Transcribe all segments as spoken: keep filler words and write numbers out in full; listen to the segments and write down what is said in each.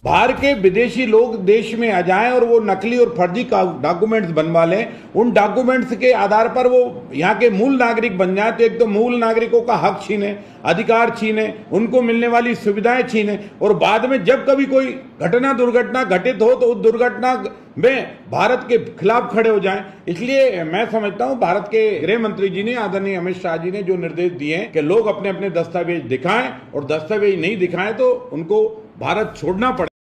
बाहर के विदेशी लोग देश में आ जाएं और वो नकली और फर्जी का डॉक्यूमेंट्स बनवा लें, उन डॉक्यूमेंट्स के आधार पर वो यहाँ के मूल नागरिक बन जाए, तो एक तो मूल नागरिकों का हक छीने, अधिकार छीने, उनको मिलने वाली सुविधाएं छीने, और बाद में जब कभी कोई घटना दुर्घटना घटित हो तो उस दुर्घटना में भारत के खिलाफ खड़े हो जाएं। इसलिए मैं समझता हूं, भारत के गृह मंत्री जी ने, आदरणीय अमित शाह जी ने जो निर्देश दिए हैं कि लोग अपने अपने दस्तावेज दिखाएं, और दस्तावेज नहीं दिखाएं तो उनको भारत छोड़ना पड़े।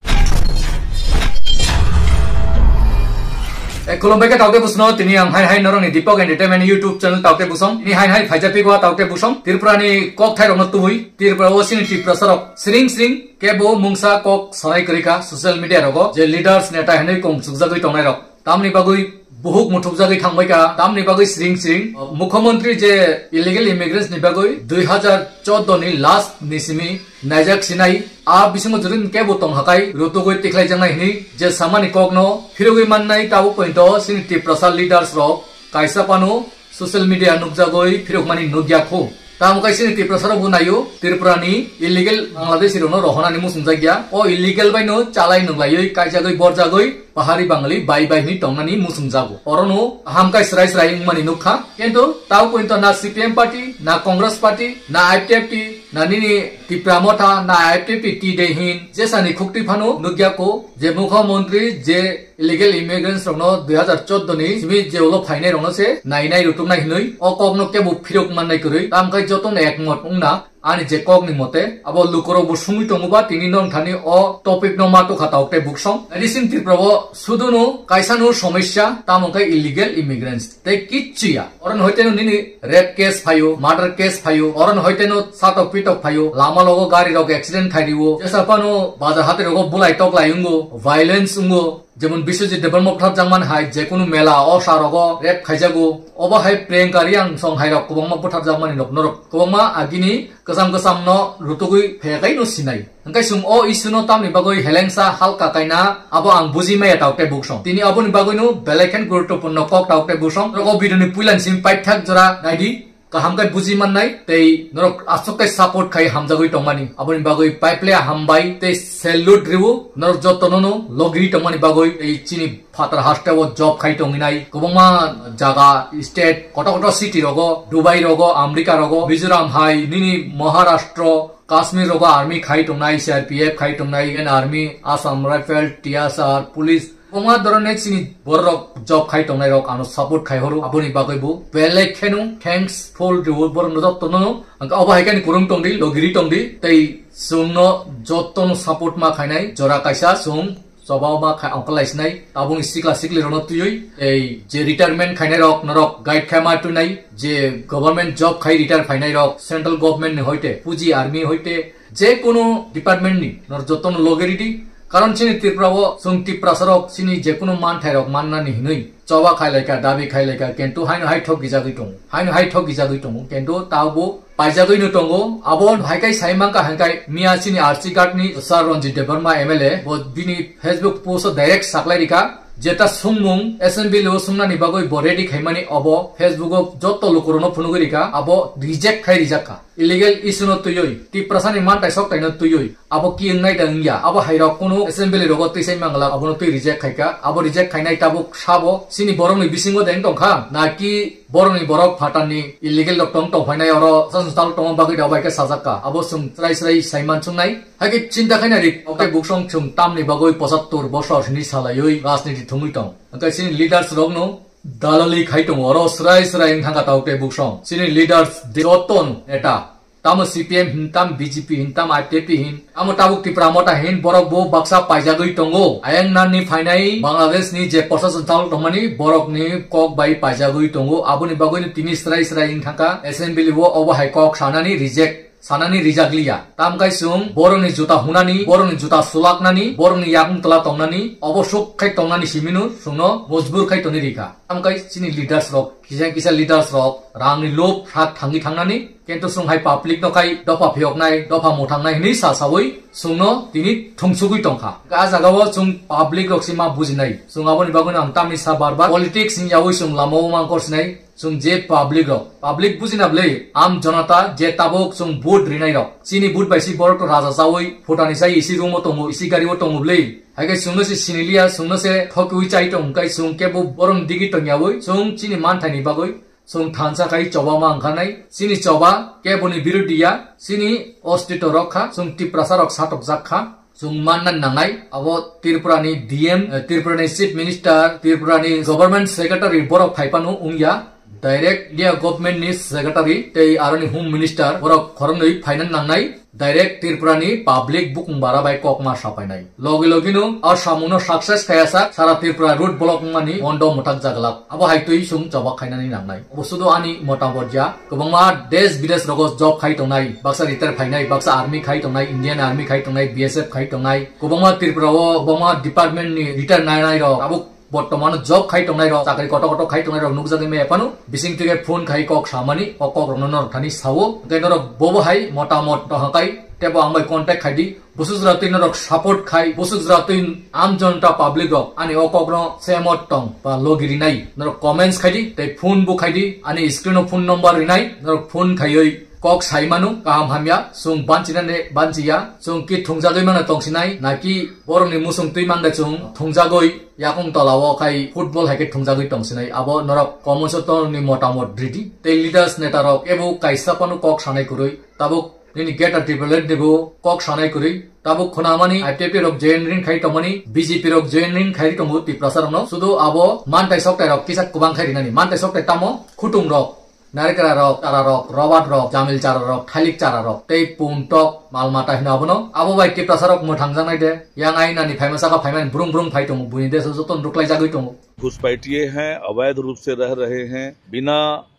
E, khulumbai khe taote busno, tini ang hai hai norokni Deepak Entertainment YouTube channel taote busong. Tini hai hai phaijak pigo taote busong. Tripura ni kok thai rokno tubui. Tripura o sini Tiprasa rok sring sring kebo mungsa kok salai kwrwi kha social media rogo, je leaders neta hinwi kong chukjagwi tongnai rok. Tamni bagwi buhuk muthubjagwi thangbai kha, tamni bagwi sring sring. Mukhyamantri je illegal immigrants ni bagwi dui hazar chordo ni last ni simi naijak sinai, a bisingo jodi kebo tong hakai rutugwi tikhlaijaknai hinwi je samani kokno phirogwi mannai, tabuk pointo sini Tiprasa leaders rok kaisa phano social media nukjagwi phirokmani nukya kho. Tamo khe chini Tiprasa rok bo naio, Tripura ni illegal Bangladeshi rokno rohonani muchungjakya. O illegal bai no chalai nunglaiwi, kaijagwi, borjagwi, pahari Bangali bai bai hinwi tongnani muchungjago. Orono hamkai srai srai wngmani nukha. Kintu tao pointo na C P M party, na Congress party, na I P F T, na nini Tipra Motha, na I P F T T D hin, jesani khukti phano nukya kho, je mukhyamantri je illegal immigrants rokno dui hazar chordo ni simi je ulo phainai rokno se nainai rutuknai hinwi o kokno kebo phirok mannai kwrwi, tamkhai jotono ekmot wngna ani je kokni mote abo lukorok bo sungwi tongo ba tini nong thani o topic no ma tokha taok tei buksong. Nadi sini Tripura o sudunu kaisa no somosya tamo khe illegal immigrants tei kichchu ya. Oron hoiteno nini rape case phaio, murder case phaio, oron hoiteno satok pitok phaio, lama logo gari rok accident khai riwo, jesa phano bazar hati rogo bulai tok lai ungo, violence ungo, Jemon Biswajit Debbarma butharjakmani hai jekunu mela o sa rogo rape khaijago, obo hai Priyanka Reang song hai rok kwbangma butharjakmani rok norok kwbangma agini kwcham kwcham no rutugwi phayakai no sinai. Hwnkhe chwng o issue no tamni bagwi helengsa halka kaina abo ang buji maya taok tei buksong. Tini aboni bagwi no belai khen guruttopurno kok taok tei buksong. Norok o video ni puilani simi paithak jora naidi. Kaham khe buji mannai tei norok aswk khe support khai hamjagwi tongmani. Aboni bagwi paiple hambai tei salute riwo norok jotono no logiri tongmani bagwi tei chini phatar haste o job khai tonginai kwbangma jaga state koto koto city rogo, Dubai rogo, America rogo, Mizoram hai nini Maharashtra, Kashmir rogo army khai tongnai, C R P F khai tongnai, Indian Army, Assam Rifle, T S R, police, kwbangma dhoroner chini borok job khai tongnai rok ano support khai horo, aboni bagwi bo belai kheno thankful riwo borok no jotono no. Hwnkhe obo hai khe ni kwrwng tongdi, logiri tongdi, tei chwngno jotono support ma khainai jora kaisa chwng choba ma khai ongkha lai sinai, tabukni sikla sikli rokno twiwi, tei je retirement khainai rok norok guide khai ma twinai, je government job khai retire phainai rok, central government ni hoite, puji army hoite, je kono department ni norok jotono loge ridi, karon chini Tripura o chwng Tiprasa rok chini je kono manthai rok mannani hinwi choba khai laikha, dabi khai laikha, kintu haino hai thok gijagwi tongo, haino hai thok gijagwi tongo, kintu tabo paijagwi no tongo. Abo hai khai sai mankha, hai khai miya chini R C Ghat ni Sir Ranjit Debbarma M L A bo bini Facebook post o direct saklai rikha, jeta sungmung assembly o sungnani bagwi bo ready khaimani obo Facebook o joto lukurokno phunugwi rikha, abo reject khai rijakha. Illegal issue no twiwi, Tiprasa ni mantai soktai no twiwi, abo ki wngnai da wngya, abo hai rok kunu assembly rogo twisai mangla, abono twi reject khaikha, abo reject khainai tabuk sabo, chini borok ni bisingo deng tongkha, na ki borok ni borok phatar ni illegal rok tong tongphainai oro, sasong salo tongma bagwi da bai khe sajakka, abo chwng chwrai chwrai saiman chwngnai, hai khe chinta khaina rik, oke buksong chwng tamni bagwi pochattor bosor hinwi salaiwi rajniti thumwi tong, hwnkhe chini leaders rok no, Dalali khai tongo, oro srai srai wng thangkha tauk tei buksong. Chini leaders de joton neta. Tamo C P M hin, tam B J P hin, tam I P F T hin, tamo tabuk Tipra Motha hin, borok bo baksa paijagwi tongo. Ayang nani phainai Bangladesh ni je proshashan chalo tongmani, borok ni kok bai paijagwi tongo. Aboni bagwi no tini srai srai wng thangkha assembly o obo hai kok sanani reject. Sanani rijakliya. Tamkai chwng borokni juta hunani, borokni juta sulaknani, borokni yakung twla tongnani, obo suk khai tongnani simino chwngno mojbur khai tongwi rikha. Tamkai chini leaders rok, kisa kisa leaders rok rangni lob sak thangwi thangnani, kintu chwng hai public no khai dopha phiyoknai, dopha mothangnai hinwi sa sawi chwngno tini thungsugwi tongkha. A jagao chwng public rok se ma bujinai. Chwng aboni bagwino ang tamni sa bar bar politics ni yawi chwng lamao mangkor sinai. Chwng je public rok, public bujina bwlwi, am jonata je tabuk chwng vote rinai rok. Chini vote bai si borok to raja chawi, phutani sai isi room o tongo, isi gari o tongo bwlwi. Hai khe chwngno se siniliya, chwngno se thokiwi chai tong, hwnkhe chwng kebo borokni digi tongyawi, chwng chini manthaini bagwi, chwng thansa khai choba ma wngkhanai. Chini choba keboni birodhi ya, chini ostito rok kha, chwng Tiprasa rok satokjak kha. Chwng manna nangnai, abo Tripura ni D M, eh, Tripura ni Chief Minister, Tripura ni Government Secretary borok phai phano wngya. Direct India Government ni Secretary tei aroni Home Minister borok khoroknwi phaina nangnai. Direct Tripura ni public bukung bara bai kok ma sapainai. Logi logi no o samung no success khaya sak sara Tripura road block wngmani mondo mwthak jaglak. Abo hai twi chwng choba khainani nangnai. Obo sudo ani motamot ya. Kwbangma desh bidesh rogo job khai tongnai, baksa retire phainai, baksa army khai tongnai, Indian Army khai tongnai, B S F khai tongnai, kwbangma Tripura o kwbangma department ni retire nainai rok, abo bortomano job khai tongnai rok, chakri koto koto khai tongnai rok nukjagwi maya phano bising twi phone khai kok samani, o kok rokno norok thani sao, hwnkhe norok bobo hai motamot to hakai, tebo ang bai contact khai di. Busuk jora twi norok support khai, busuk jora twi am jonta public rok ani o kokno semot tong ba logi rinai. Norok comments khai di, tei phone bo khai di, ani screen o phone number rinai, norok phone khaiwi kok sai manu, kaham hamya, chwng banchina ne banchiya, chwng ki thungjagwi mano tongsinai, naki borokni musung twi mangda chwng thungjagwi yakung tola o khai football hai khe thungjagwi tongsinai, abo norok comments o tongni motamot ridi. Tei leaders neta rok ebo kaisa phano kok sanai kwrwi, tabuk nini Greater Tipraland nibo kok sanai kwrwi. Tabuk khwnamani I P F T rok join ring khai tongmani, B J P rok join ring khai tongo Tiprasa rokno. Sudu abo mantai soktai rok kisa kwbang khai rinani. Mantai soktai tamo khutung rok, narikra rok, chara rok, robat rok, jamil chara rok, thailik chara rok, tei pun tok mal mata hino abono. Abo bai Tiprasa rok mwthang jangnai de. Yang ai nani phaima saka phaimani brung brung phai tongo. Buini desh o joto rwklai jagwi tongo. घुसपैठिए हैं, अवैध रूप से रह रहे हैं, बिना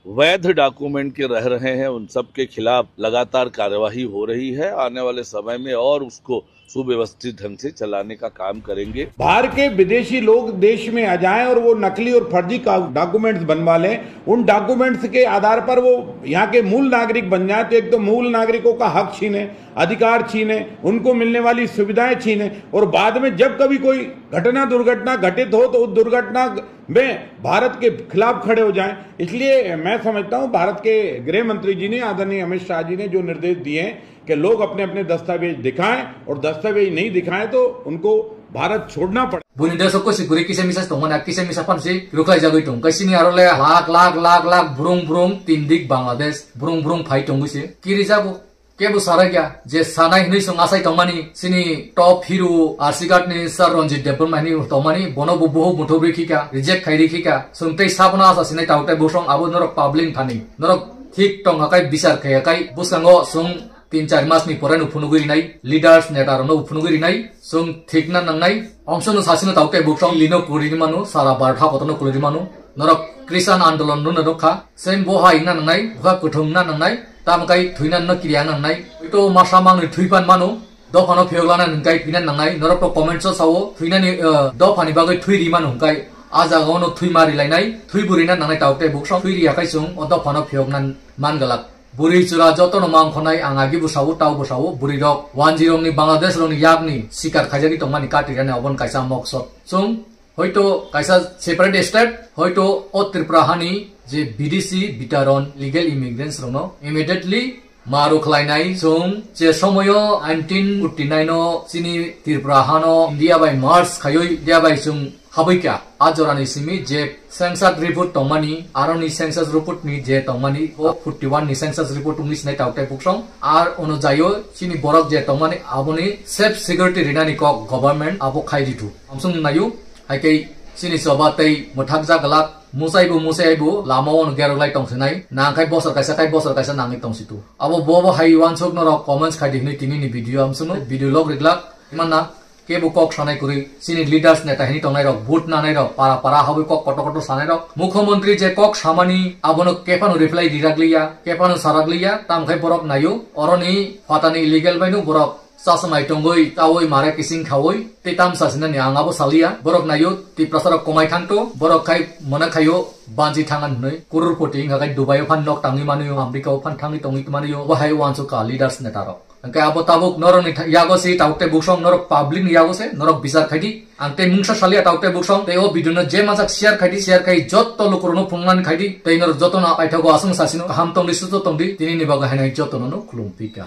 वैध डॉक्यूमेंट के रह रहे हैं, उन सब के खिलाफ लगातार कार्यवाही हो रही है। आने वाले समय में और उसको सुव्यवस्थित ढंग से चलाने का काम करेंगे। बाहर के विदेशी लोग देश में आ जाएं और वो नकली और फर्जी का डॉक्यूमेंट्स बनवा लें, उन डॉक्यूमेंट्स के आधार पर वो यहाँ के मूल नागरिक बन जाएं, तो एक तो मूल नागरिकों का हक छीने, अधिकार छीने, उनको मिलने वाली सुविधाएं छीने, और बाद में जब कभी कोई घटना दुर्घटना घटित हो तो उस दुर्घटना में भारत के खिलाफ खड़े हो जाएं। इसलिए मैं समझता हूं, भारत के गृह मंत्री जी ने, आदरणीय अमित शाह जी ने जो निर्देश दिए हैं कि लोग अपने अपने दस्तावेज दिखाएं और दस्तावेज नहीं दिखाएं तो उनको भारत छोड़ना पड़े। Buini desh o kusi kwrwi kisa misa tongmani, a kisa misa phan se rwkhlai jagwi tong. Kaisini aro le lakh lakh lakh lakh brung brung tin dik Bangladesh brung brung phai tongwi se kiri jago. Kebo sarai kya, je sanai hinwi chwng asai tongmani, chini top hero R C Ghat ni Sir Ranjit Debbarma hinwi tongmani, bono bo buhuk muthubwi khika, reject khairi khika, chwng tei sabono asa sinai tao tei bosong abo norok public thani. Norok thik tongkha kai, bichar khaiya kai, bwskango chwng tin char mas ni pore no phunugwi rinai, leaders, neta rokno bo phunugwi rinai, chwng thikna nangnai, omsong no sasino tao tei bosong lino kwrwi mano, sara Bharat hakotor no kwrwi mano, norok Krishan Andolon no nokha, sem bo hai na nangnai, bwkha kwthwng na nangnai, tamo kai thwina no kiriya nangnai. Hwito masa mangni thwi pan mano, dophano phiyok lana nung kai thwina nangnai, norok to comment o sao, thwinani, eh, dophani bagwi thwi ri mano hwnkhe, a jaga ono thwi ma ri lainai, thwi bo rina nangnai tao tei bosong, thwi riya khai chwng o dophano phiyok na man galak. Bwrwi chwra jotono mang khonai ang agi bo sao, tao bo sao, bwrwi rok one zero ni Bangladesh rokni yakni sikar khaijagwi tongmani kati rani obon kaisa moksot. Chwng Hoito kaisa separate state, hoito o Tripura hani je B D C, bitaron, legal immigrants rokno immediately maru khlainai chwng je somoyo nineteen forty-nine o chini Tripura hano India bai merge khaioi India bai chwng habuikha. A jorani simi je census report tongmani, aroni census report ni je tongmani, o forty-one ni census report wngwi sinai tao tei buksong. Ar ono jaio chini borok je tongmani, aboni safe security rinani kok government abo khai ritu. Amsung naio, hai khe chini choba tei mwthak jaglak, musai bo musai bo lama o gerok lai tong sinai, nang khai bosor kaisa khai bosor kaisa nangwi tong situ. Abo bo bo hai wansuk norok comments khai di hinwi tini ni video amsung no video log riglak, mana kebo kok sanai kwrwi, chini leaders neta hinwi tongnai rok, vote nanai rok, para para habwi kok kotor kotor sanai rok, mukhyamantri je kok samani abono kephano reply rirak liya, kephano sarak liya, tam khai borok naio, oroni phatani illegal baino borok Chasmai tongwi, tawi mare kising khawi, tei tamsa sinani ang abo saliya. Borok naio, Tiprasa rok komai thangto, borok khai mona khaio, banji thangan hinwi, kurur poti wngkha khai Dubai o phan nok tangwi manwi, America o phan thangwi tongwi manwi, bo hai wansukha leaders neta rok. Hwnkhe abo tabuk norokni tha-, yago se tauk tei buksong norok public ni yago se norok bichar khaidi. Ang tei mungsa salia tauk tei buksong tei o video no je mansak share khaidi, share khai jotto lukurokno phunuknani khaidi. Tei norok jottono aithago aswk sasino kaham tongdi, susto tongdi, tini ni bagwi haino jottono no khulum phika.